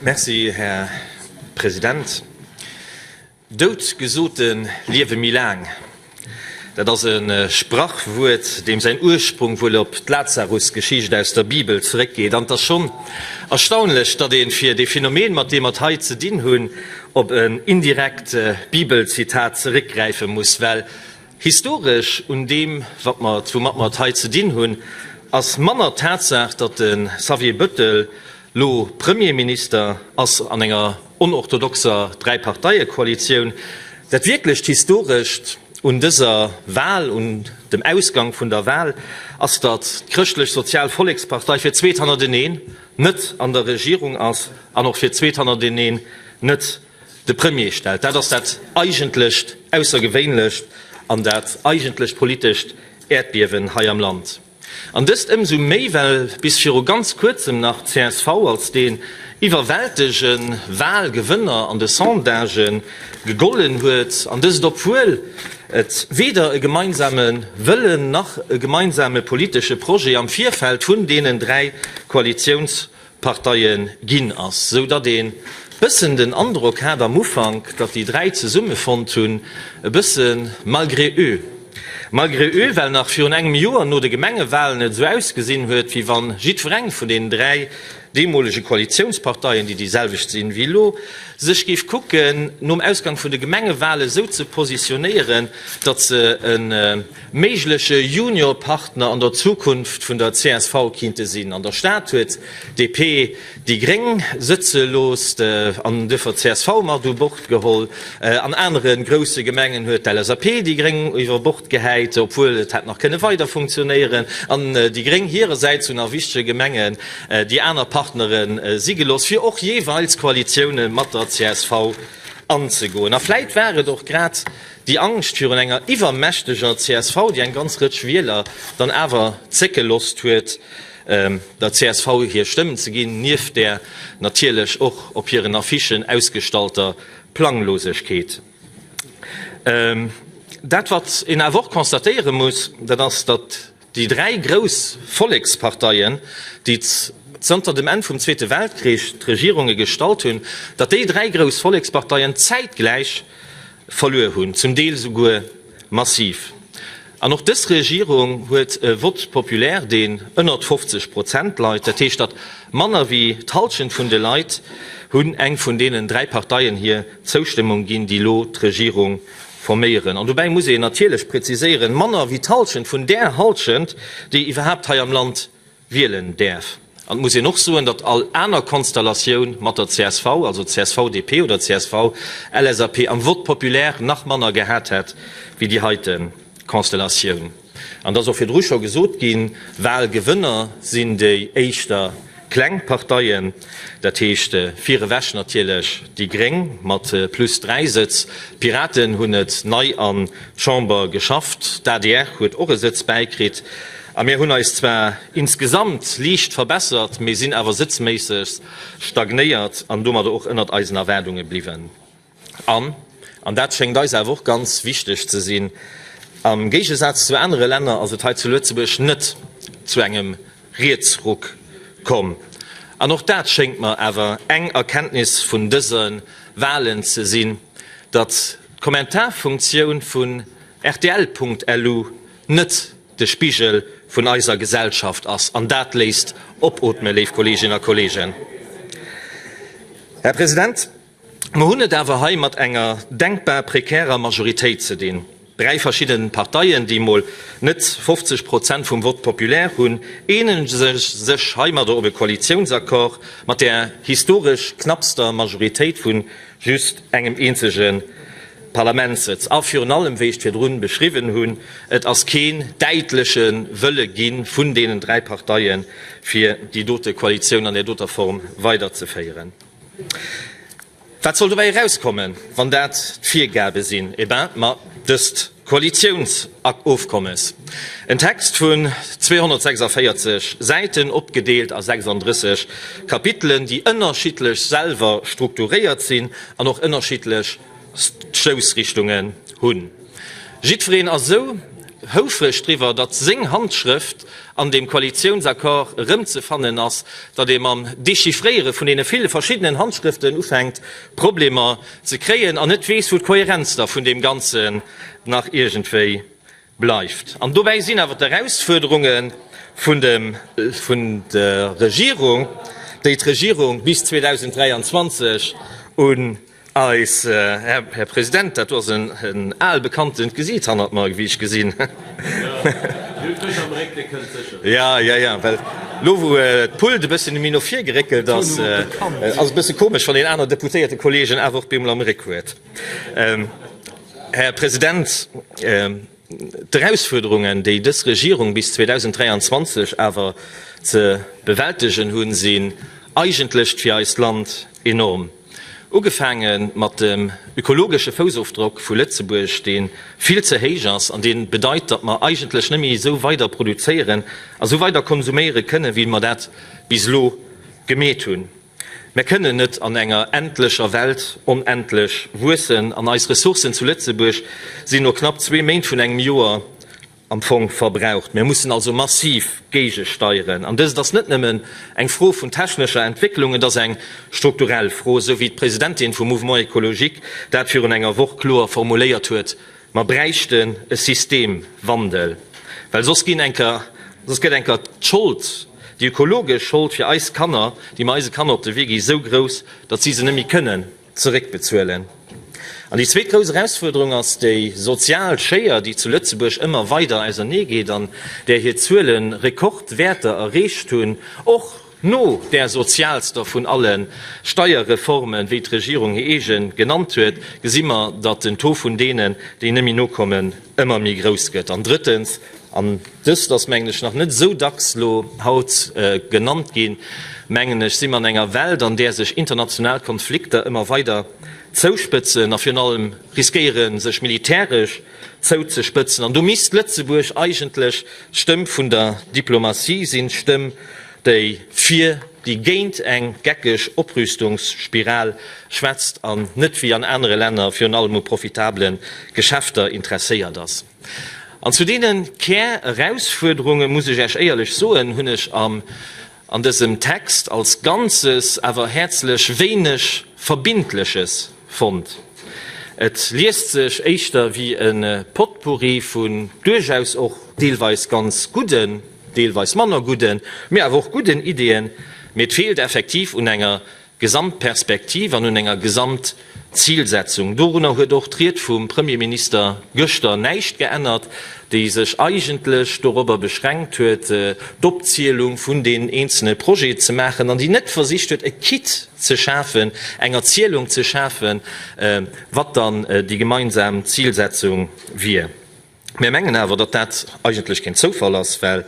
Merci, Här President. Dout gesote liewe méi laang. Dat ass e Sprachwuert, deem säin Ursprung wuel op d'Lazarus-Geschicht aus der Bibel zeréckgeet. An et ass schonn erstaunlech, datt ee fir dee Phänomen, mat deem mer et hei ze dinn hunn, op en indirekt Bibelzitat zeréckgräife muss, well historesch un deem, wat mer, woumat mer et hei ze dinn hunn, ass manner d'Tatsaach, datt de Xavier Bettel lo Premierminister ass an enger onorthodoxer Dräiparteiekoalitioun. Dat wierklecht Historescht un dëser Wahl, un dem Ausgang vun der Wahl, ass, datt d'Chrëschtlech-Sozial Vollekspartei fir d'zweet hannerteneen net an der Regierung ass an och fir d'zweet hannerteneen net de Premier stellt. Dat ass dat eigentlecht Aussergewéinlecht an dat eigentlecht politescht Äerdbiewen hei am Land. An dëst ëmsou méi, well bis viru ganz kuerzem nach csv als deen iwwerwältege Wahlgewënner an de Sondagë gegollen huet, an dëst obwuel et weder e gemeinsame Wëllen nach e gemeinsame politesche Projet am Virfeld vun deenen 3 Koalitiouns Parteie ginn ass, sou datt ee bëssen den Androck hat am Ufank, datt déi 3 zesummefonnt hunn, e bësse malgré eux. Malgré eux, well nach virun engem Joer no de Gemengewahlen et esou ausgesinn huet, wéi wann jiddwereng vun deenen 3 deemolege Koalitiounsparteien, déi déi selwecht sinn wéi elo, sech géif kucken, nom Ausgang vun de Gemengewahlen esou ze positionéieren, datt se e méigleche Juniorpartner an der Zukunft vun der csv kinnte sinn. An der Stad huet DP déi Gréng sëtze loosst an duerfir d'CSV mat u Bord geholl. An anere grousse Gemengen huet d'LSAP déi Gréng iwwer Bord gehäit, obwuel et hätt nach kënne weider funktionéieren. An déi Gréng hirersäits hunn a wichtege Gemengen déi aner Partnere si gelooss, fir och jeeweils Koalitioune mat der csv anzegoen. A vläit war et och grad Déi Angscht virun enger iwwermächteger csv, déi eng ganz Rëtsch Wieler dann awer zécke losst huet, der csv hir Stëmm ze ginn, nieft där natierlech och op hiren Affichen ausgestallter Planglosegkeet. Dat wat een awer och constatéiere muss, dat ass, datt déi 3 grouss Volleksparteien, déi zanter dem Enn vum Zweete Weltkrich d'Regierunge gestallt hunn, datt déi 3 grouss Volleksparteien zäitgläich verluer hunn, zum Deel souguer massiv. An och dës Regierung huet e Vote populaire, deen ënnert 50 Prozent leit. Dat heescht, datt manner wéi d'Halschent vun de Leit hunn eng vun deenen 3 Parteien hir Zoustëmmung ginn, déi elo d'Regierung forméieren. An dobäi muss een natierlech preziséieren, manner wéi d'Halschent vun där Halschent, déi iwwerhaapt hei am Land wielen däerf. An et muss een och soen, datt all aner Konstellatioun mat der csv, also CSV-DP oder CSV-LSAP, am Vote populaire nach manner gehat hätt wéi déi heite Konstellatioun. An et ass och virdru scho gesot ginn, Wahlgewënner sinn déi éischter kleng Parteien, dat heescht virewech natierlech déi Gréng mat plus 3 Sëtz. D'Piraten hunn et nei an d'Chamber geschafft, d'ADR huet och e Sëtz bäikritt. A mir hunn eis zwar insgesamt liicht verbessert, mee sinn awer sëtzméisseg stagnéiert an domadder och ënnert eisen Erwaardunge bliwwen. An, an dat schéngt eis awer och ganz wichteg ze sinn, am Géigesaz zu anere Länner ass et hei zu Lëtzebuerg net zu engem Rietsruck komm. An och dat schéngt mer awer eng Erkenntnis vun dëse Wahlen ze sinn, datt d'Kommentarfunktioun vun rtl.lu net de Spigel vun eiser Gesellschaft ass. An dat léisst opootmen, léif Kolleeginnen a Kolleegen. Här President, Mer hunn et awer hei mat enger denkbar prekärer Majoritéit ze dinn. Dräi verschidde Parteien, déi mol net 50 Prozent vum Vote populaire hunn, eenege sech heimadder op e Koalitiounsaccord mat där historesch knappster Majoritéit vu just engem eenzege Parlamentssëtz. A virun allem, wéi ech virdrun beschriwwen hunn, et ass keen däitleche Wëlle gi vun deenen dräi Parteien, fir déi dote Koalitioun an där doter Form weiderzeféieren. Wat soll dobäi erauskommen, wann dat d'Virgabe sinn? Eh ben, ma dëst Koalitiounsofkommes, en Text vun 246 Säiten, opgedeelt a 36 Kapitelen, déi ënnerschiddlech selwer strukturéiert sinn an och ënnerschiddlech Stoussrichtungen hunn. Jiddwereen ass esou houfreg driwwer, datt seng Handschrëft. an deem Koalitiounsaccord erëmzefannen ass, datt ee mam Dechiffréiere vun deene ville verschiddenen Handschrëften ufänkt Problemer ze kréien an net weess, wou d'Kohärenz da vun deem Ganzen nach iergendwéi bleift. An dobäi sinn awer d'Erausfuerderunge vun dem, vun der Regierung, déi d'Regierung bis 2023 un eis, Här President, dat do ass en al bekanntent Gesiit hannert mer, wéi ech gesinn. Jo, jo, jo, well elo wou d'Pult e bëssen méi no vir geréckelt ass, ass et e bësse komesch, wann een aner Deputéiertekolleegen awer och bemol am Réck huet. Här President, d'Erausfuerderungen, déi dës Regierung bis 2023 awer ze bewältegen hunn, sinn eigentlech fir eist Land enorm. Ugefaange mat dem ökologesche Foussofdrock vu Lëtzebuerg, dee vill ze héich ass an dee bedeit, datt mer eigentlech net méi esou weider produzéieren a sou weider konsuméiere kënnen, wéi mer dat bis elo gemeet hunn. Mer kënnen net an enger endlecher Welt onendlech wuessen an eis Ressourcen zu Lëtzebuerg sinn no knapp zwee Méint vun engem Joer am Fong verbraucht. Mir mussen also massiv géigesteieren. An dëst ass net nëmmen eng Fro vun technescher Entwécklung, et ass eng strukturell Fro, esou wéi d'Presidentin vum Mouvement écologique dat virun enger Woch kloer formuléiert huet, Mer bräichten e Systemwandel, well soss ginn eng Kéier, soss gëtt eng Kéier d'Schold, déi ökologesch Schold fir eis Kanner, déi mer eise Kanner op de Wee gi, esou grouss, datt si se net méi kënnen zeréckbezuelen. An déi zweet grouss Erausfuerderung ass déi sozial Schéier, déi zu Lëtzebuerg ëmmer weider auserneegeet an där hir Zuele Rekordwäerter erreecht hunn, och no där soziaalster vun alle Steierreformen, wéi d'Regierung hir eege genannt huet, gesi mer, datt den Taux vun deenen, déi net méi nokommen, ëmmer méi grouss gëtt. An drëttens, an dëst ass, mengen ech, nach net esou dacks elo haut genannt ginn, mengen ech, si mer an enger Welt, an där sech international Konflikter ëmmer weider zouspëtzen a virun allem riskéiere sech militäresch zouzespëtzen. An do misst Lëtzebuerg eigentlech d'Stëmm vun der Diplomatie sinn, d'Stëmm, déi fir, déi géint eng geckeg Oprüstungsspiral schwätzt an net wéi an anere Länner virun allem u profitabele Geschäfter interesséiert ass. An zu deene Kärerausfuerderunge muss ech Iech éierlech soen, hunn ech am an dësem Text als Ganzes awer häerzlech wéineg Verbindleches fonnt. Et liest sech éischter wéi e Potpourri vun duerchaus och deelweis ganz gudden, deelweis manner gudden, mee awer och gudden Ideeën, mee et feelt effektiv un enger Gesamtperspektiv an un enger Gesamtzilsetzung. Dorunner huet och d'Ried vum Premierminister gëschter näischt geännert, déi sech eigentlech dorobber beschränkt huet, d'Opzielung vun den eenzelne Projete ze maachen an déi net versicht huet, e Kit ze schafen, eng Erzielung ze schafen, wat dann déi gemeinsam Zilsetzung wier. Mir mengen awer, datt dat eigentlech keen Zoufall ass, well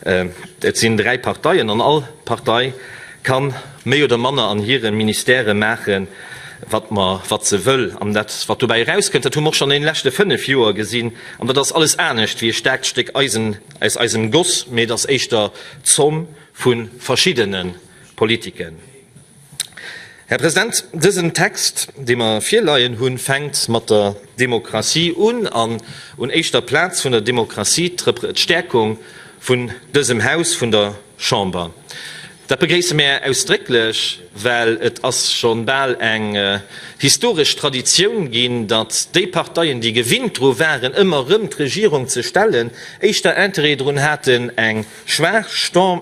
et sinn 3 Parteien an all Partei ka méi oder manner an hire Ministèrë maachen, wat mer, wat se wëll. An dat, wat dobäi erauskënnt, dat hu mer och schonn an deene leschte 5 Joer gesinn, an dat ass alles anescht wéi e staarkt Stéck Eisen aus eisem Goss, mee et ass éischter d'Zomm vu verschiddene Politiken. Här President, dësen Text, dee mer virleien hunn, fänkt mat der Demokratie un, an un éischter Plaz vun der Demokratie d'Stärkung vun dësem Haus, vun der Chamber. Dat begréisse mär ausdrécklech, well et ass scho bal eng historesch Traditioun ginn, datt déi Parteien, déi gewinnt dru waren, ëmmer erëm d'Regierung ze stellen, éischter Interêt drun haten, eng schwaach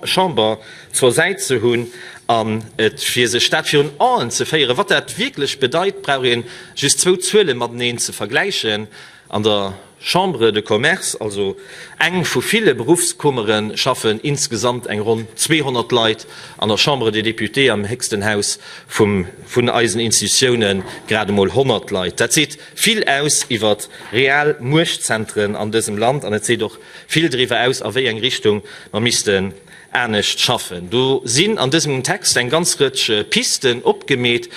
Chamber zur Säit ze hunn an et fir sech dat virun Aen ze féieren, wat dat wierklech bedeit, brauch ee just zwou Zuele mateneen ze vergläichen. An der Chambre de Commerce, also eng vu ville Beruffskummeren, schaffen insgesamt eng ronn 200 Leit, an der Chambre des Députés, am héchsten Haus vum vun eisen Institutiounen, grad emol 100 Leit. Dat seet vill aus iwwer real Muechtzentren an dësem Land an et seet och vill driwwer aus, a wéi eng Richtung mer missten anescht schaffen. Do sinn an dësem Text eng ganz Rëtsch Pisten opgemeet.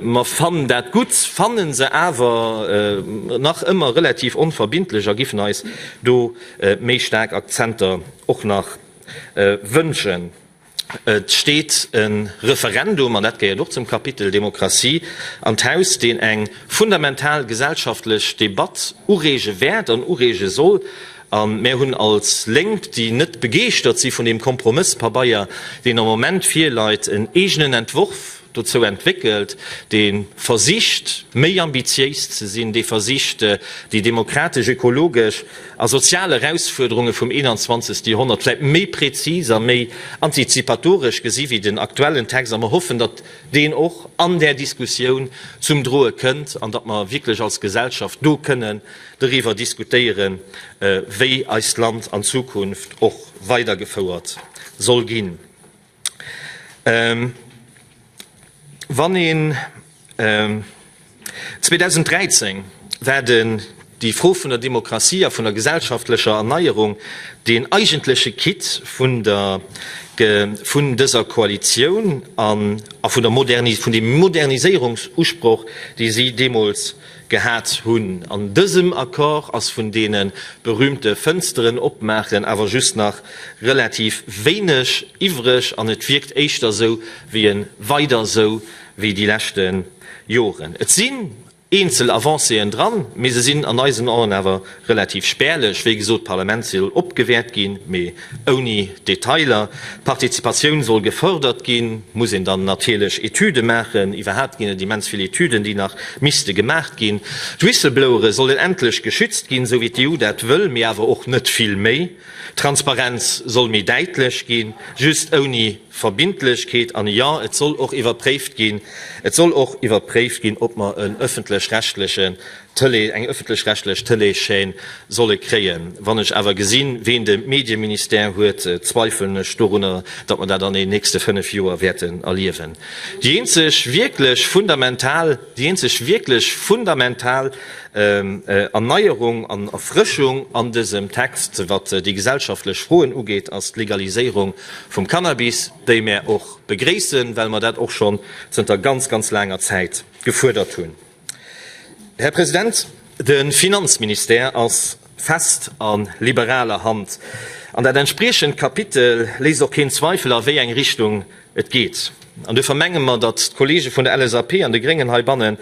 Mer fannen dat gutt, fanne se awer nach ëmmer relativ onverbindlech a giffen eis do méi staark Akzenter och nach wënschen. Et steet e Referendum, an dat gehéiert och zum Kapitel Demokratie, an d'Haus, deen eng fundamental gesellschaftlech Debatt ureege wäert an ureege soll. A mär hunn als Lénk, déi net begeeschtert si vun deem Kompromësspabeier, deen am Moment virleit, en eegenen Entworf dozou entwéckelt, dee versicht, méi ambitiéis ze sinn, dee versicht, déi demokratesch, ökologesch a sozial Erausfuerderunge vum 21. Joerhonnert vläicht méi prezis a méi antizipatoresch gesi wéi den aktuellen Text. A mer hoffen, datt deen och an där Diskussioun zum Droe kënnt an datt mer wierklech als Gesellschaft do kënnen doriwwer diskutéieren, wéi eist Land an Zukunft och weidergefouert soll ginn. Wann een 2013 war den déi Fro vun der Demokratie a vun der gesellschaftlecher Erneierung deen eigentleche Kitt vun der vun dëser Koalitioun an a vun der Moderni vun dem Moderniséierungsusproch, dee si deemools gehat hunn. An dësem Accord ass vun deene berühmte Fënsteren opmaachen awer just nach relativ wéineg iwwreg an et wierkt éischter esou wéi e weider esou wéi déi leschte Joren. Et sinn eenzel Avancéen dran, mee se sinn an eisen Aen awer relativ spärlech. Wéi gesot, d'Parlament soll opgewäert ginn, mee ouni Detailer. D'Participatioun soll gefërdert ginn, muss een dann natierlech Etüde maachen. Iwwerhaapt ginn et immens vill Etüden, déi nach misste gemaach ginn. D'Whistleblowerë sollen endlech geschützt ginn, esou wéi d'EU dat wëll, mee awer och net vill méi. D'Transparenz soll méi däitlech ginn, just ouni Verbindlechkeet. An jo, et soll och iwwerpréift ginn, et soll och iwwerpréift ginn, ob mer en ëffentlech-rechtlechen Tëlee, eng ëffentlech-rechtlech Tëleeschaîne solle kréien. Wann ech awer gesinn, ween de Medieministère huet, zweifelen ech dorunner, datt mer dat an den nächste 5 Joer wäerten erliewen. Déi eenzeg wierklech fundamental, déi eenzeg wierklech fundamental Erneierung an Erfrëschung an dësem Text, wat déi gesellschaftlech Froen ugeet, ass d'Legaliséierung vum Cannabis, déi mär och begréissen, well mer dat och schonn zënter ganz, ganz laanger Zäit gefuerdert hunn. Här President, de Finanzministère ass fest a liberaler Hand, an dat entspriechend Kapitel léisst och keen Zweifel, a wéi eng Richtung et geet. An duerfir menge mer, datt d'Kollege vun der LSAP an de Gréngen heibannen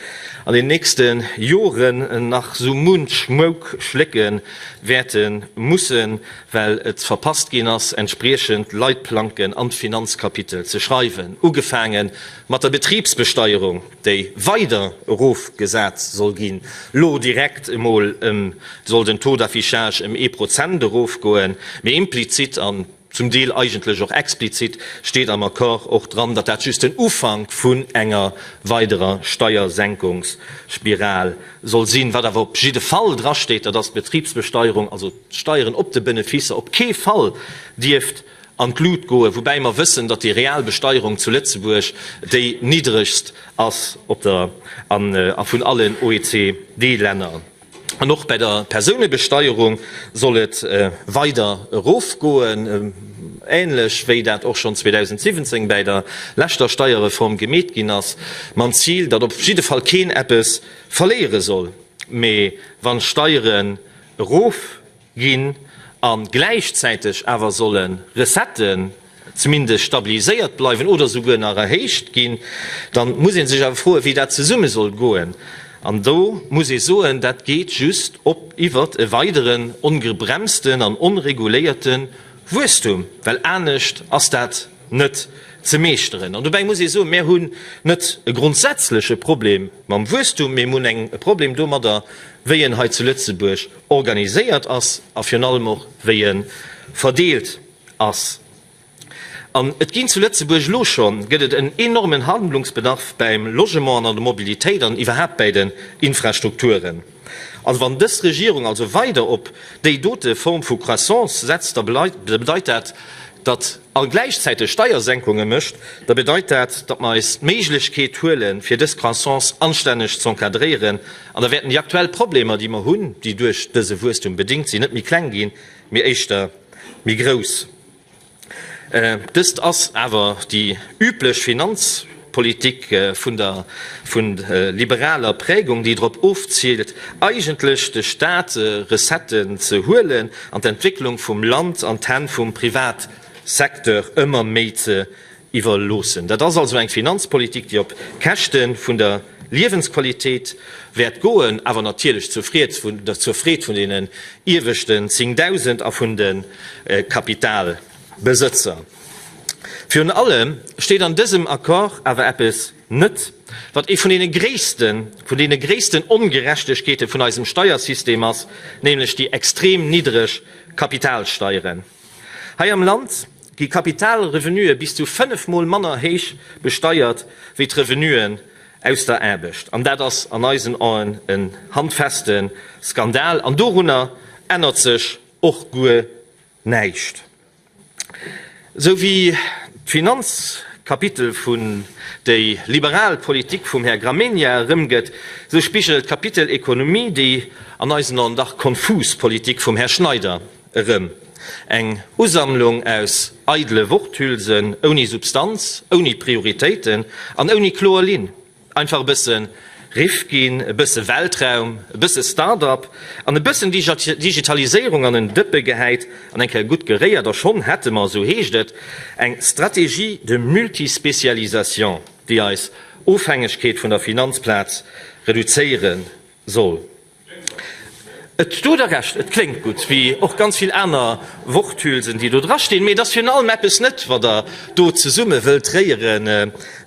an den nächste Joren nach sou munch Mouk schlécke wäerte mussen, well et verpasst ginn ass, entspriechend Leitplanken an d'Finanzkapitel ze schreiwen, ugefaange mat der Betribsbesteierung, déi weider erofgesat soll ginn, lo direkt emol ëm soll den Taux d'affichage ëm ee Prozent erofgoen, mee implizit an zum Deel eigentlech och explizit steet am Accord och dran, datt dat just den Ufank vun enger weiderer Steiersenkungsspiral soll sinn. Wat awer op jidde Fall drasteet, dat ass d'Betribsbesteierung, also d'Steieren op de Beneficer, op kee Fall dierft an d'Lut goen, woubäi mer wëssen, datt déi real Besteierung zu Lëtzebuerg déi niddregst ass op der an a vun allen OECD-Länner. An och bäi der Persounebesteierung soll et weider erofgoen, änlech wéi dat och schonn 2017 bäi der leschter Steierreform gemeet ginn ass, mam Zil, datt op jidde Fall keen eppes verléiere soll. Mee wann d'Steieren erof ginn a gläichzäiteg awer solle Recetten zumindest stabiliséiert bleiwen oder souguer nach erhéicht ginn, da muss ee sech awer froen, wéi dat zesumme soll goen. An do muss ee soen, dat geet just op iwwert e weideren ongebremsten an onreguléierte Wuesstum, well anescht ass dat net ze meeschteren. An dobäi muss ee soen, Mär hunn net e grondsätzleche Problem mam Wuesstum, mee mir hunn e Problem domadder, wéi en hei zu Lëtzebuerg organiséiert ass a virun allem och wéi e verdeelt ass. An et ginn zu Lëtzebuerg elo scho gëtt et en enormen Handlungsbedarf beim Logement an an der Mobilitéit an iwwerhaapt bäi den Infrastrukturen. Also wann dës Regierung also weider op déi dote Form vu Croissance setzt, da bedeit dat, datt a gläichzäiteg Steiersenkunge mécht, da bedeit dat, datt mer eis d'Méiglechkeet huelen, fir dës Croissance anstänneg z'encadréieren. An da wäerten déi aktuell Problemer, déi mer hunn, déi duerch dëse Wuesstum bedéngt sinn, net méi kleng ginn, mee éischter méi grouss. Dëst ass awer déi üblech Finanzpolitik vun der vun liberaler Prägung, déi drop ofziilt, eigentlech de Staat Recetten ze huelen an d'Entwécklung vum Land an d'Hänn vum Privatsecteur ëmmer méi ze iwwerloossen. Dat ass also eng Finanzpolitik, déi op Käschte vun der. Liewensqualitéit wäert goen, awer natierlech zur Freed vun deenen ieweschten 10.000 a vun de Kapitalbesëtzer. Virun allem steet an dësem Accord awer eppes net, wat ee vun deene gréissten, vun deene gréissten Ongerechtegkeete vun eisem Steiersystem ass, nämlech déi extrem niddreg Kapitalsteieren. Hei am Land gi Kapitalrevenuë bis zu fënnefmol manner héich besteiert wéi d'Revenuen aus der Aarbecht. An dat ass an eisen Aen en handfeste Skandal. An dorunner ännert sech och guer näischt. Esou wéi d'Finanzkapitel vun déi liberal Politik vum Här Gramegna erëmgëtt, esou spigelt d'Kapitel Ekonomie déi an eisen Aen dach konfus Politik vum Här Schneider erëm. Eng Usammlung aus eidele Worthülsen, ouni Substanz, ouni Prioritéiten an ouni kloer Linn. Einfach e bësse Rifkin, e bësse Weltraum, e bësse Start-up an e bëssen Digitaliséierung an en Dëppe gehäit an eng Kéier gutt geréiert a schonn hätte mer, esou heescht et, eng Stratégie de multispécialisation, déi eis Ofhängegkeet vun der Finanzplaz reduzéiere soll. Et do der Recht, et kléngt gutt, wéi och ganz vill aner Worthülsen, déi do drastinn, mee et ass virun allem eppes net, wat Der do zesumme wëllt réiere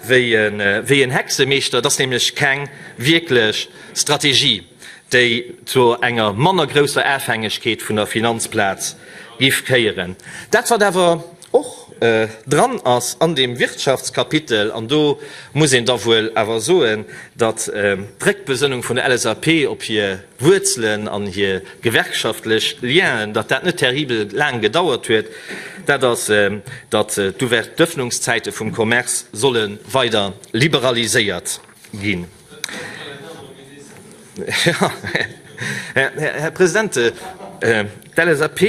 wéi en Hexemeeschter. Et ass nämlech keng wierklech Strategie, déi zu enger manner grousser Afhängegkeet vun der Finanzplaz giff féieren. Dat, wat awer och dran ass an deem Wirtschaftskapitel, an do muss een da wuel awer soen, datt d'Réckbesënnung vun der LSAP op hir Wuerzelen an hir gewerkschaftlech Lienen, datt dat net terribel laang gedauert huet, dat ass, datt d'Ouvert-, d'Ëffnungszäite vum Commerce solle weider liberaliséiert ginn. Här President, d'LSAP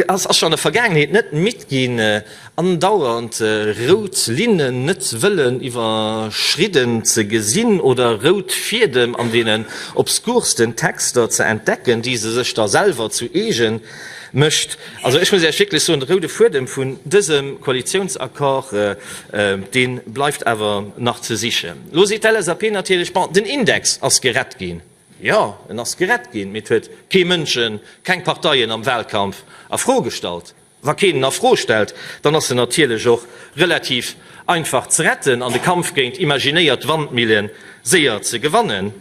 ass scho an der Vergaangenheet net midd ginn, andauernd rout Linnen net wëllen iwwerschridden ze gesinn oder rout Fiedem an deenen obskursten Texter ze entdecken, déi se sech da selwer zu eegen mécht. Also ech muss Iech wierklech soen, de roude Fuedem vun dësem Koalitionsaccord, dee bleift awer nach ze sichen. Elo seet d'LSAP natierlech, Bon, den Index ass gerett ginn. Jo, en ass gerett ginn, mee et huet kee Mënsch en, keng Partei en am Wahlkampf a Fro gestallt. Wa keen en a Fro stellt, dann ass en natierlech och relativ einfach ze retten an de Kampf géint imaginéiert Wandmille séier ze gewannen.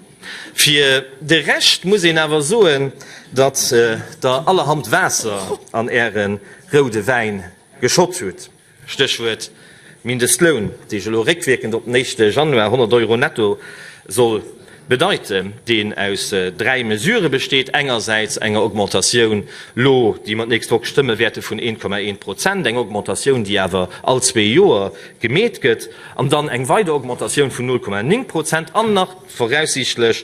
Fir de Rescht muss een awer soen, datt Der allerhand Waasser an Äre roude Wäin geschott hutt. Stéchwuert Mindestloun, dee elo réckwierkend op den éischte Januar 100 Euro netto soll bedeiten, deen aus dräi Mesurë besteet, engersäits enger Augmentatioun lo, déi mer d'nächst Woch stëmme wäerte vun 1,1 Prozent, eng Augmentatioun, déi awer all zwee Joer gemeet gëtt, an dann eng weider Augmentatioun vun 0,9 Prozent an nach voraussiichtlech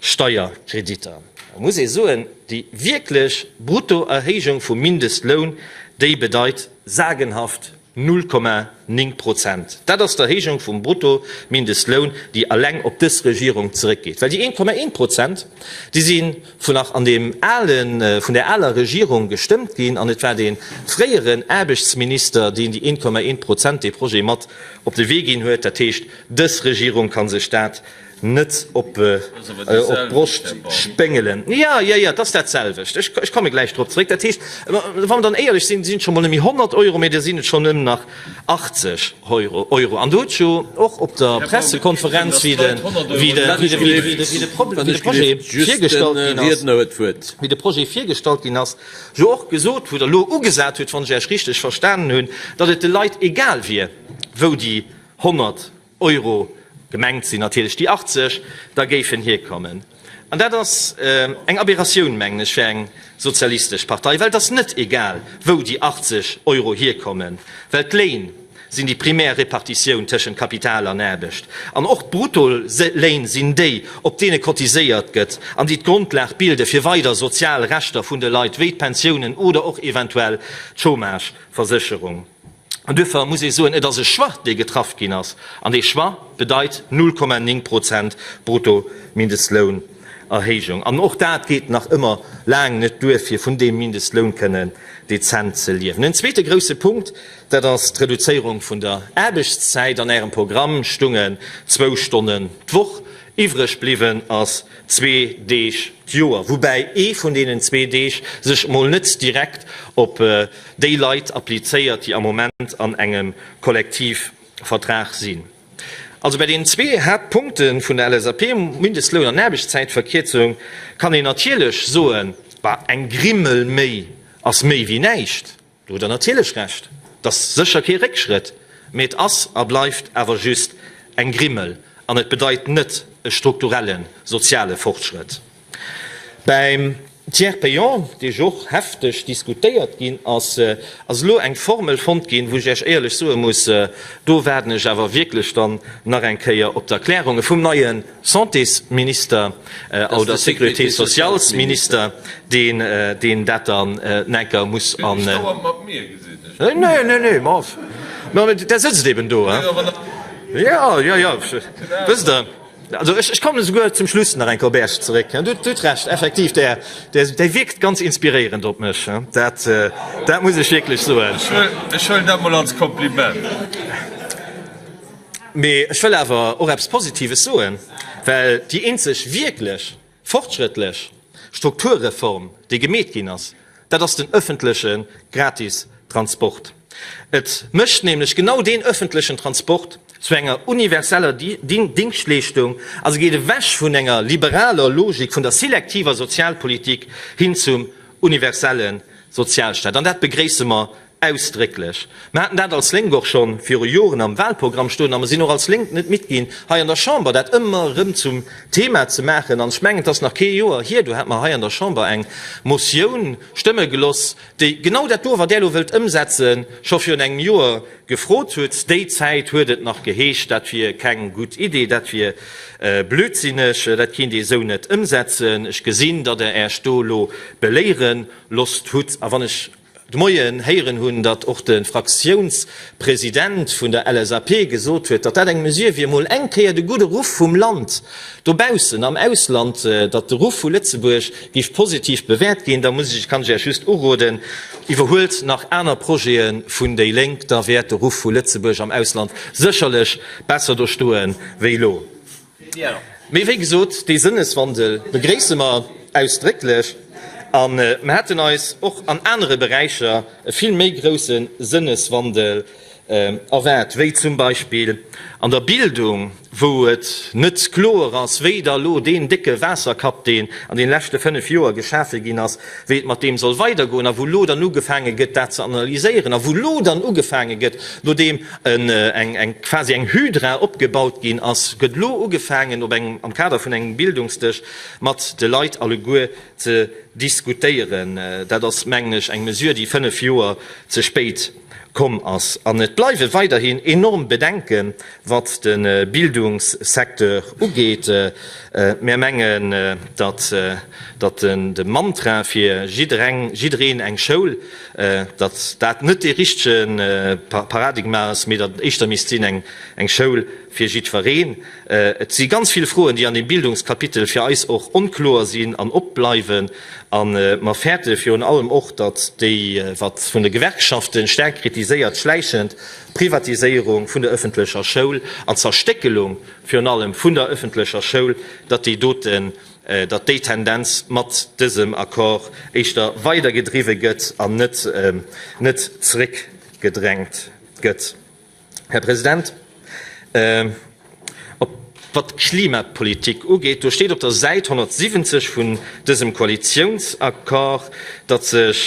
Steierkreditter. Da muss ee soen, déi wierklech Bruttoerhéijung vum Mindestloun, déi bedeit sagenhaft 0,9 Prozent. Dat ass d'Erhéijung vum Bruttomindestloun, déi eleng op dës Regierung zeréckgeet. Well déi 1,1 Prozent, déi si vun nach an deem alen, vun där aler Regierung gestëmmt ginn an et war dee fréieren Aarbechtsminister, deen déi 1,1 Prozent dee Projet mat op de Wee ginn huet. Dat heescht, dës Regierung ka sech dat net op d'Broscht spéngelen. Jo, jo, jo, et ass dat selwecht. Ech komme gläich drop zeréck. Dat heescht, wa mer dann éierlech sinn, sinn et scho mol net méi 100 Euro, mee da sinn et schonn nëmmen nach 80 Euro. An do huet jo och op der Pressekonferenz, wéi de, wéi de, wéi de, wéi de, wéi de Projet virgestallt ginn ass, wéi de Projet virgestallt ginn ass, jo och gesot, wou Der elo ugesat hutt, wann ech Iech richteg verstanen hunn, datt et de Leit egal wier, wou déi 100 Euro, gemengt sinn natierlech déi 80, da géifen hierkommen. An dat ass eng Aberratioun, mengen ech, fir eng sozialistesch Partei, well et ass net egal, wou déi 80 Euro hierkommen, well d'Léin sinn déi primär Repartitioun tëschent Kapital an Aarbecht. An och d'Bruttoléin sinn déi, op deene cotiséiert gëtt an déi d'Grondlag bilde fir weider sozial Rechter vun de Leit, wéi d'Pensiounen oder och eventuell d'Chômageversécherung. An duerfir muss ee soen, et ass e Choix, dee getraff ginn ass, an dee Choix bedeit 0,9 Prozent Bruttomindestlounerhéijung. An och dat geet nach ëmmer laang net duer, fir vun deem Mindestloun kënnen. dezent ze liewen. En zweete grousse Punkt, dat ass d'Reduzéierung vun der Aarbechtszäit. An Ärem Programm stungen zwou Stonnen d'Woch. Iwwreg bliwwen ass zwee Deeg d'Joer, woubäi ee vun deenen zwee Deeg sech mol net direkt op déi Leit applizéiert, déi am Moment an engem Kollektivvertrag sinn. Also bei deenen zwee Haaptpunkte vun der LSAP, Mindestloun an Aarbechtszäitverkierzung, kann een natierlech soen, Bah, eng Grimmel méi ass méi wéi näischt. Do hutt Der natierlech Recht, et ass sécher kee Réckschrëtt, mee et ass a bleift awer just eng Grimmel an et bedeit net e strukturelle soziale Fortschrëtt. Beim Tiers payant, dee jo och hefteg diskutéiert ginn ass, ass elo eng Formel fonnt ginn, wou ech Iech éierlech soe muss, do waarden ech awer wierklech dann nach eng Kéier op d'Erklärunge vum neie Santésminister oder Sécurité-sociales-Minister, deen dat dann enker muss an. Nee, nee, nee, ma Der sëtzt eben do. Jo, jo, jo, wësst Der, also ech kommen esouguer zum Schluss nach eng Kéier op Äech zeréck. Dir hutt Recht, effektiv, Der wierkt ganz inspiréierend op mech, dat, dat muss ech wierklech soen. Ech huelen dat mol als Kompliment. Mee ech wëll awer och eppes Positives soen, well déi eenzeg wierklech fortschrëttlech Strukturreform, déi gemeet ginn ass, dat ass den öffentleche gratis Transport. Et mécht nämlech genau deen öffentlechen Transport zu enger universeller Dingschtleeschtung a se geet ewech vun enger liberaler Logik vun der selektiver Sozialpolitik hin zum universelle Sozialstaat. An dat begréisse mer Ausdrécklech. Mer haten dat als Lénk och scho viru Joren am Wahlprogramm stoen a mer sinn och als Lénk net midd ginn, hei an der Chamber dat ëmmer erëm zum Thema ze maachen. An ech mengen, et ass nach kee Joer hier, do hate mer hei an der Chamber eng Motioun stëmme geloss, déi genau dat do, wat Där elo wëllt ëmsetzen, scho virun engem Joer gefrot hutt. Déi Zäit huet et nach geheescht, dat wier keng gutt Idee, dat wier blödsinneg, dat kéint ee sou net ëmsetzen. Ech gesinn, datt Der Äech do elo beléiere losst hutt. A wann ech de Moien héieren hunn, datt och de Fraktiounspresident vun der LSAP gesot huet, datt dat eng Mesure wier, mol eng Kéier de gudde Ruff vum Land dobaussen am Ausland, datt de Ruff vu Lëtzebuerg géif positiv bewäert ginn, da muss ech, kann ech Iech just uroden, iwwerhuelt nach aner Projete vun déi Lénk, da wäert de Ruff vu Lëtzebuerg am Ausland sécherlech besser do stoe wéi elo. Mee wéi gesot, dee Sënneswandel begréisse mer ausdrécklech a mer hätten eis och an anere Beräicher e vill méi grousse Sënneswandel erwaart, wéi zum Beispill an der Bildung, wou et net kloer ass, wéi da lo deen décke Waasserkapp, deen an deene leschte fënnf Joer geschafe ginn ass, wéi et mat deem soll weidergoen a wou lo dann ugefaange gëtt, dat ze analyséieren a wou lo dann ugefaange gëtt, nodeem eng quasi eng Hydra opgebaut ginn ass, gëtt elo ugefaangen op engem, am Kader vun engem Bildungsdësch mat de Leit alleguer ze diskutéieren. Dat ass, mengen ech, eng Mesure, déi 5 Joer ze spéit komm ass. An et bleiwe weiderhin enorm Bedenken, wat de Bildungssecteur ugeet. Mär mengen, datt de Mantra fir jiddereen eng Schoul, datt dat net dee richtege Paradigma ass, mee datt et éischter misst sinn eng Schoul fir jiddwereen. Et si ganz vill Froen, déi an deem Bildungskapitel fir eis och onkloer sinn an opbleiwen. A mer fäerte virun allem och, datt déi, wat vun de Gewerkschafte staark kritiséiert, schläichend Privatiséierung vun der ëffentlecher Schoul an d'Zerstéckelung virun allem vun der ëffentlecher Schoul, datt déi doten, datt déi Tendenz mat dësem Accord éischter weidergedriwwe gëtt an net net zréckgedrängt gëtt. Här President, op wat d'Klimapolitik ugeet, do steet op der Säit 170 vun dësem Koalitionsaccord, datt sech,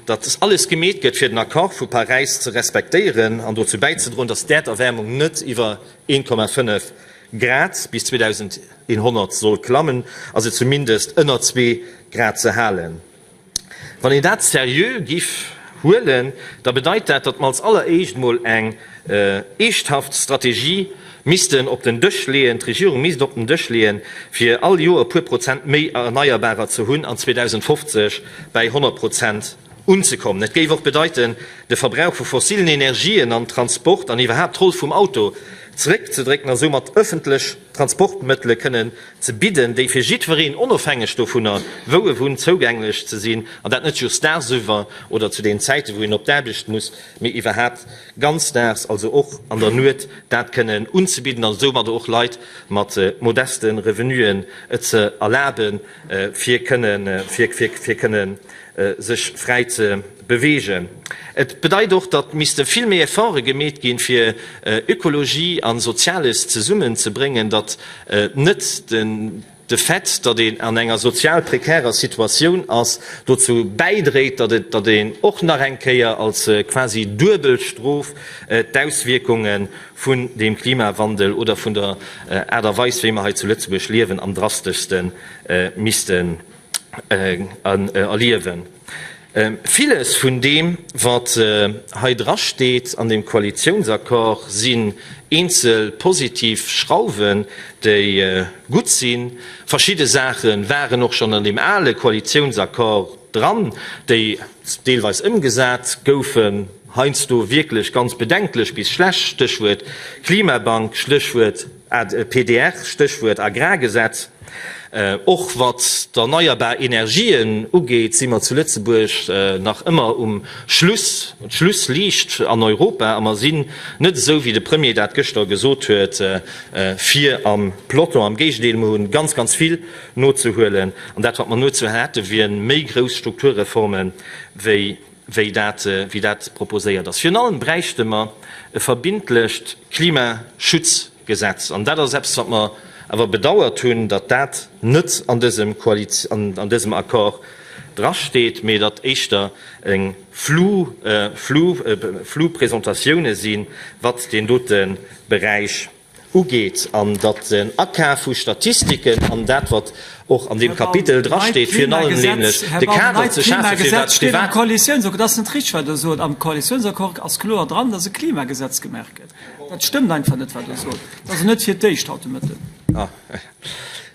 datt alles gemeet gëtt, fir den Accord vu Paräis ze respektéieren an dozou bäizedroen, datt d'Äerderwäermung net iwwer 1,5 Grad bis 2100 soll klammen a se zumindest ënner zwee Grad ze halen. Wann een dat seriö giff huelen, da bedeit dat, datt mer als alleréischt mol eng eeschthaft Strategie missten op den Dësch leeën, d'Regierung misst op den Dësch leeën, fir all Joer e puer Prozent méi Erneierbarer ze hunn an 2050 bäi 100 Prozent unzekommen. Et géif och bedeiten, de Verbrauch vu fossilen Energien am Transport an iwwerhaapt d'Roll vum Auto. zeréckzedrécken a soumat ëffentlech Transportmëttele kënnen ze bidden, déi fir jiddwereen, onofhängeg dovunner, wou e wunnt, zougänglech ze sinn, an dat net just dagsiwwer oder zu den Zäiten, wou een op d'Aarbecht muss, mee iwwerhaapt ganzdaags, also och an der Nuet, dat kënnen unzebidden an soumadder och Leit mat modeste Revenuen et ze erlaben, fir kënnen, fir kënnen sech fräi ze beweegen. Et bedeit och, datt misste vill méi Efforte gemeet ginn, fir Ökologie a Soziales zesummen ze bréngen, datt net de Fait, datt een an enger sozial prekärer Situatioun ass, dozou bäidréit, datt et, datt een och nach eng Kéier als quasi duebel Strof d'Auswierkunge vun dem Klimawandel oder vun der Aart a Weis, wéi mer hei zu Lëtzebuerg liewen, am drasteschste missten erliewen. Villes vun deem, wat hei drasteet an deem Koalitiounsaccord, sinn eenzel positiv Schrauwen, déi gutt sinn. Verschidde Saache waren och schonn an deem ale Koalitiounsaccord dran, déi deelweis ëmgesat goufen, heiansdo wierklech ganz bedenklech bis schlecht, Stéchwuert Klimabank, Stéchwuert PDR, Stéchwuert Agrargesetz. Och wat d'erneierbar Energien ugeet, si mer zu Lëtzebuerg nach ëmmer um Schluss, d'Schlussliicht an Europa a mer sinn net esou, wéi de Premier dat gëschter gesot huet, vir am Peloton. Am Géigendeel, mer hu ganz, ganz vill nozehuelen an dat, wat mer nozehuelen hätten, wier méi grouss Strukturreforme wéi wéi dat, wéi dat proposéiert ass. Virun allem bräichte mer e verbindlecht Klimaschutzgesetz. An dat ass eppes, wat mer awer bedauert hunn, datt dat net an dësem Koaliz-, an dësem Accord drasteet, mee datt éischter eng flou, flou, flou Presentatioune sinn, wat deen dote Beräich ugeet an datt den Akaf vu Statistiken an dat, wat och an deem Kapitel drasteet, virun allem nämlech de Kader ze schafen, fir dat privat. Et ass net richteg, wat Der sot. Am Koalitiounsaccord ass kloer dran, datt e Klimagesetz gemaach gëtt. Dat stëmmt einfach net, wat Der sot. Dat ass net fir d'éischt haut de Mëtten.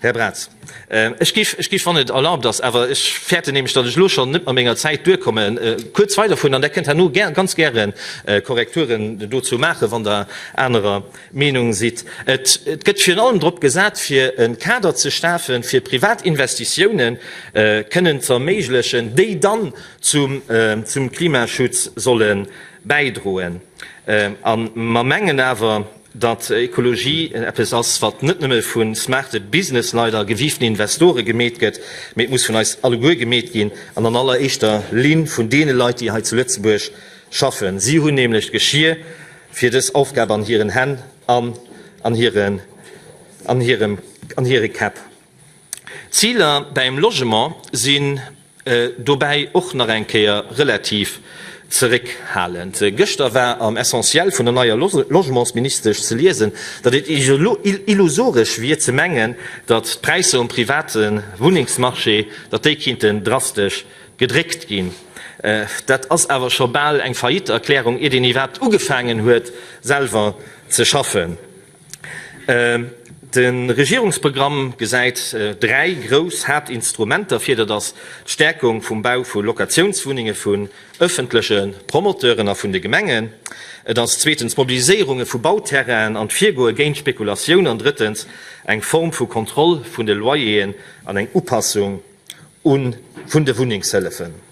Här Braz, ech géif, ech géif, wann et erlaubt ass, awer ech fäerten nämlech, datt ech elo schonn net mat menger Zäit duerkommen, kuerz weiderfueren an Der kënnt herno gär, ganz gäre Korrekturen dozou maachen, wann Der anerer Meenung sidd. Et gëtt virun allem drop gesat, fir e Kader ze schafen, fir privat Investitiounen kënnen ze erméiglechen, déi dann zum, zum Klimaschutz solle bäidroen. A mer mengen awer, datt Ekologie eppes ass, wat net nëmme vu smarte Businessleit a gewiiften Investore gemeet gëtt, mee et muss vun eis alleguer gemeet ginn an an alleréischter Linn vun deene Leit, déi hei zu Lëtzebuerg schaffen. Si hunn nämlech d'Geschier fir dës Aufgab an hiren Hänn an an hire Käpp. D'Ziler bäim Logement sinn dobäi och nach eng Kéier relativ zeréckhalend. Gëschter war am Essentiel vun der neier Logementsministesch ze liesen, datt et illusoresch wier ze mengen, datt d'Präisser um private Wunnengsmarché, datt déi kinnten drastesch gedréckt ginn. Dat ass awer scho bal eng Faillite-Erklärung, iert een iwwerhaapt ugefaangen huet selwer ze schaffen. De Regierungsprogramm gesäit dräi grouss Haaptinstrumenter vir, dat ass d'Stäerkung vum Bau vu Locatiounswunnenge vun ëffentleche Promoteuren a vun de Gemengen, et ass zweetens d'Mobiliséierunge vu Bauterrainen an d'Virgoe géint Spekulatioun an drëttens eng Form vu Kontroll vun de Loyeren an eng Upassung vun de Wunnengshëllefen.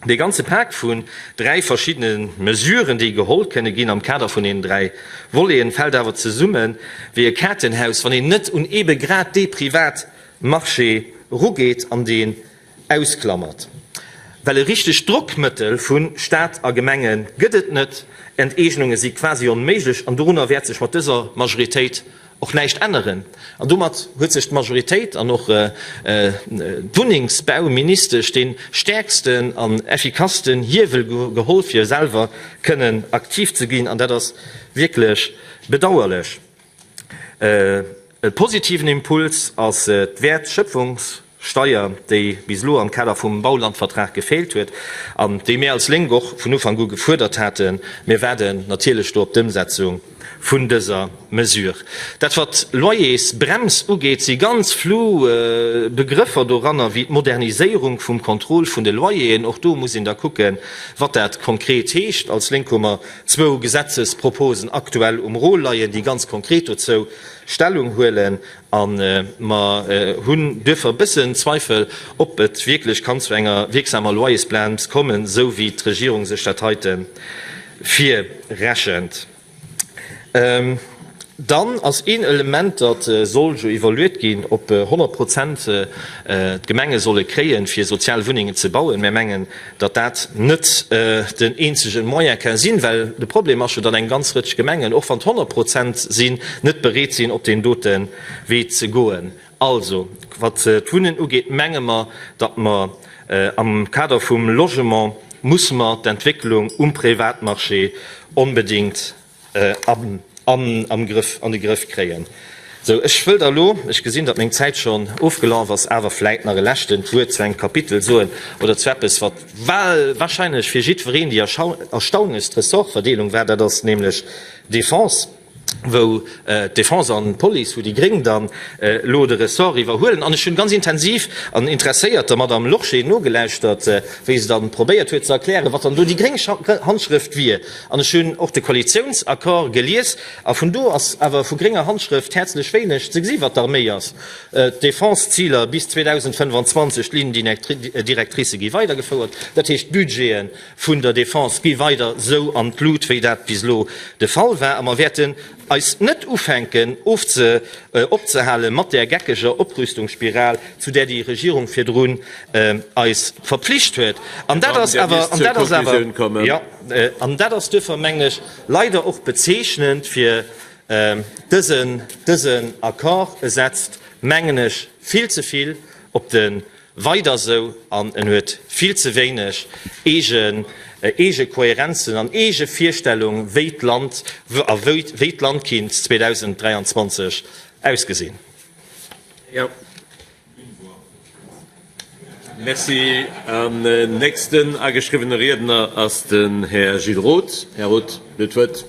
Dee ganze Pak vun dräi verschiddene Mesuren, déi geholl kënne ginn am Kader vun deenen dräi Voleten, fält awer zesumme wéi e Kaartenhaus, wann een net un eebe grad dee Privatmarché erugeet an deen ausklammert. Well e richtegt Drockmëttel vu Stat a Gemenge gëtt et net, Enteegnunge si quasi onméiglech an dorunner wäert sech mat dëser Majoritéit och näischt änneren. An domat huet sech d'Majoritéit an och d'Wunnengsbauministesch dee stäerksten an effikassten Hiewel geholl, fir selwer kënnen aktiv ze ginn. An dat ass wierklech bedauerlech. E positiven Impuls ass d'Wäertschöpfungssteuer. Steier, déi bis elo am Kader vum Baulandvertrag gefeelt huet an déi mir als Lénk och vun Ufank u gefuerdert haten. Mir waarden natierlech do op d'Ëmsetzung vun dëser Mesure. Dat wat d'Loyersbrems ugeet, si ganz flou Begrëffer doranner, wéi d'Moderniséierung vum Contrôle vun de Loyeren. Och do muss een da kucken, wat dat konkret heescht. Als Lénk hu mer zwou Gesetzesproposen aktuell um Rôle leien, déi ganz konkret dozou Stellung huelen. A mer hunn duerfir e bëssen Zweifel, ob et wierklech kann zu enger wierksamer Loyersbrems kommen, esou wéi d'Regierung sech dat heite virrechent. Dann ass een Element, datt soll jo iwwerluet ginn, ob 100 Prozent d'Gemenge solle kréien, fir sozial Wunnengen ze bauen. Mär mengen, datt dat net den eenzege Moyen ka sinn, well de Problem ass jo, datt eng ganz Rëtsch Gemengen, och wann et 100 Prozent sinn, net bereet sinn, op deen dote Wee ze goen. Also, wat d'Wunnen ugeet, menge mer, datt mer am Kader vum Logement musse mer d'Entwécklung um Privatmarché onbedéngt am Grëff, an de Grëff kréien. Sou, ech wëll da elo, ech gesinn, datt meng Zäit schonn ofgelaf ass, awer vläit nach e leschtent Wuert zu engem Kapitel soen oder zu eppes, wat wahrscheinlech fir jiddwereen déi erstaunlechst Ressortverdeelung war, dat ass nämlech d'Défense, wou d'Défense an d'Police, wou déi Gréng dann elo de Ressort iwwerhuelen. An ech hunn ganz intensiv an interesséiert der Madame Lorsché nogelauschtert, wéi se dann probéiert huet ze erklären, wat dann do déi gréng Handschrëft wier. An ech hunn och de Koalitiounsaccord gelies, a vun do ass awer vu grénger Handschrëft häerzlech wéineg ze gesi wat d'Arméi ass. D'Defense-Ziler bis 2025, d'Lignes directrices gi weidergefouert, dat heescht d'Budgete vun der Defense gi weider esou an d'Lut, wéi dat bis elo de Fall war. A mer wäerten eis net ufänken opzehale mat där geckeger Oprüstungsspiral, zu där déi Regierung virdrun eis verpflicht huet. An dat ass awer, an dat ass awer, jo, an dat ass duerfir, mengen ech, leider och bezeechnend fir dësen, dësen Accord. E setzt, mengen ech, vill ze vill op de Weider sou, an en huet vill ze wéineg eegen, eege Kohärenzen an eege Virstellung, wéi d'Land a wéi d'Land kinnt 2023 ausgesinn. Jo. Merci. An nächsten ageschriwwene Riedner ass den Här Gilles Roth. Här Roth, Dir huet d'Wuert.